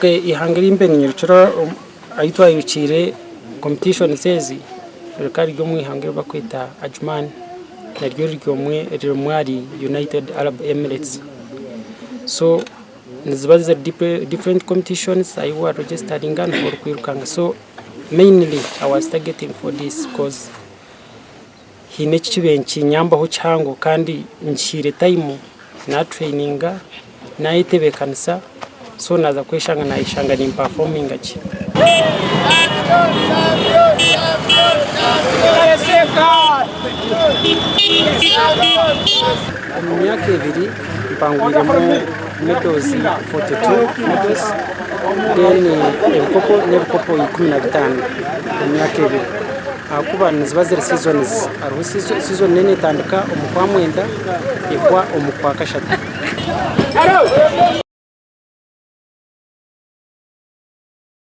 Okay, eihanga eri mbaire ninyirukira ahu twayirukiire competitions ezi rikaba riri omu ihanga eri barikweta Adjumani naryo riri omwe rimwe ahari United Arab Emirates. So niziba ziri different competitions ahu wa registeringa niho orikwirukanga so mainly I was targeting for this coz haine eki kibaire nikinyambaho kihango kandi nkihaire time naatureyininga, naayetebeekanisa so naaza kweshanga naayeshanga nimpafominga gye. Omu myaka ebiri mpangwiremu medals 42 medals then ebikopo n'ebikopo 15 omu myaka ebiri. Ahakuba niziba ziri seasons, hariho season neetandika omu kwamwenda ehwa omu kwakashatu.